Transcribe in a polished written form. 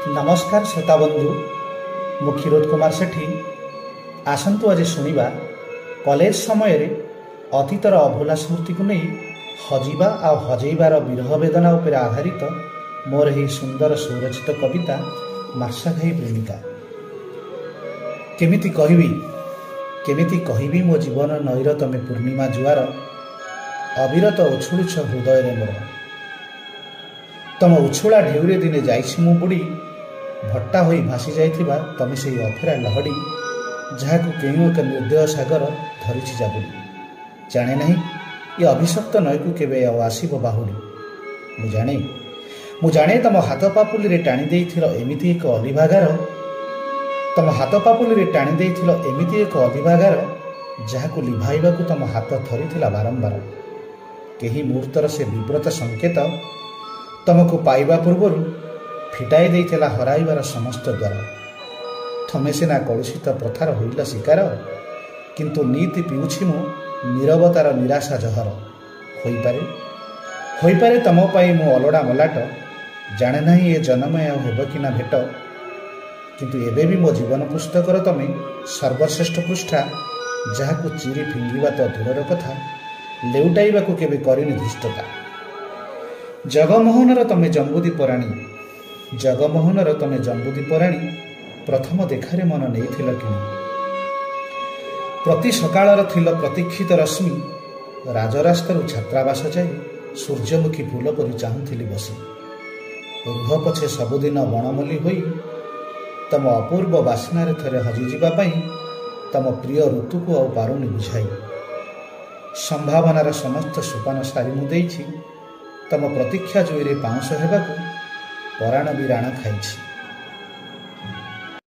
ନମସ୍କାର ଶ୍ରୋତାବନ୍ଧୁ, ମୁଁ କ୍ଷୀରୋଦ କୁମାର ସେଠୀ। ଆସନ୍ତୁ ଆଜି ଶୁଣିବା କଲେଜ ସମୟରେ ଅତୀତର ଅଭୁଲା ସ୍ମୃତିକୁ ନେଇ ହଜିବା ଆଉ ହଜେଇବାର ବିରହ ବେଦନା ଉପରେ ଆଧାରିତ ମୋର ଏହି ସୁନ୍ଦର ସୁରଚିତ କବିତା ମାର୍ଶାଘାଇ ପ୍ରେମିକା। କେମିତି କହିବି, କେମିତି କହିବି ମୋ ଜୀବନ ନଈର ତମେ ପୂର୍ଣ୍ଣିମା ଜୁଆର, ଅବିରତ ଉଛୁଳୁଛ ହୃଦୟରେ ମୋର। ତମ ଉଛୁଳା ଢେଉରେ ଦିନେ ଯାଇଛି ମୁଁ ବୁଡ଼ି, ଭଟ୍ଟା ହୋଇ ଭାସି ଯାଇଥିବା ତମେ ସେଇ ଅଫେରା ଲହଡ଼ି, ଯାହାକୁ କେଉଁ ଏକ ନିର୍ଦ୍ଦୟ ସାଗର ଧରିଛି ଜାବୁଡ଼ି। ଜାଣେ ନାହିଁ ଏ ଅଭିଶପ୍ତ ନଈକୁ କେବେ ଆଉ ଆସିବ ବାହୁଡ଼ି। ମୁଁ ଜାଣେ, ମୁଁ ଜାଣେ ତମ ହାତ ପାପୁଲିରେ ଟାଣି ଦେଇଥିଲ ଏମିତି ଏକ ଅଲିଭାଗାର, ତମ ହାତ ପାପୁଲିରେ ଟାଣି ଦେଇଥିଲ ଏମିତି ଏକ ଅଲିଭାଗାର, ଯାହାକୁ ଲିଭାଇବାକୁ ତମ ହାତ ଥରିଥିଲା ବାରମ୍ବାର। କେହି ମୁହୂର୍ତ୍ତର ସେ ବିବ୍ରତ ସଂକେତ ତମକୁ ପାଇବା ପୂର୍ବରୁ ଫିଟାଇ ଦେଇଥିଲା ହରାଇବାର ସମସ୍ତ ଦ୍ୱାର। ଥମେ ସିନା କଳୁଷିତ ପ୍ରଥାର ହୋଇଲ ଶିକାର, କିନ୍ତୁ ନୀତି ପିଉଛି ମୁଁ ନୀରବତାର ନିରାଶା ଜହର। ହୋଇପାରେ, ହୋଇପାରେ ତମ ପାଇଁ ମୁଁ ଅଲୋଡ଼ା ମଲାଟ, ଜାଣେ ନାହିଁ ଏ ଜନମେ ଆଉ ହେବ କି ନା ଭେଟ। କିନ୍ତୁ ଏବେ ବି ମୋ ଜୀବନ ପୁସ୍ତକର ତମେ ସର୍ବଶ୍ରେଷ୍ଠ ପୃଷ୍ଠା, ଯାହାକୁ ଚିରି ଫିଙ୍ଗିବା ତ ଦୂରର କଥା, ଲେଉଟାଇବାକୁ କେବେ କରିନି ଧୃଷ୍ଟତା। ଜଗମୋହନର ତମେ ଜମ୍ବୁଦୀପରାଣୀ, ଜଗମୋହନର ତମେ ଜମ୍ବୁଦୀପରାଣୀ, ପ୍ରଥମ ଦେଖାରେ ମନ ନେଇଥିଲ କିଣି। ପ୍ରତି ସକାଳର ଥିଲ ପ୍ରତୀକ୍ଷିତ ରଶ୍ମି, ରାଜରାସ୍ତାରୁ ଛାତ୍ରାବାସ ଯାଇ ସୂର୍ଯ୍ୟମୁଖୀ ଫୁଲ ପରି ଚାହୁଁଥିଲି ବସି। ରୁହ ପଛେ ସବୁଦିନ ବଣମଲ୍ଲୀ ହୋଇ, ତମ ଅପୂର୍ବ ବାସ୍ନାରେ ଥରେ ହଜିଯିବା ପାଇଁ ତମ ପ୍ରିୟ ଋତୁକୁ ଆଉ ପାରୁନି ବୁଝାଇ। ସମ୍ଭାବନାର ସମସ୍ତ ସୋପାନ ସାରି ମୁଁ ଦେଇଛି, ତମ ପ୍ରତୀକ୍ଷା ଜୁଇରେ ପାଉଁଶ ହେବାକୁ ପରାଣ ବି ରାଣ ଖାଇଛି।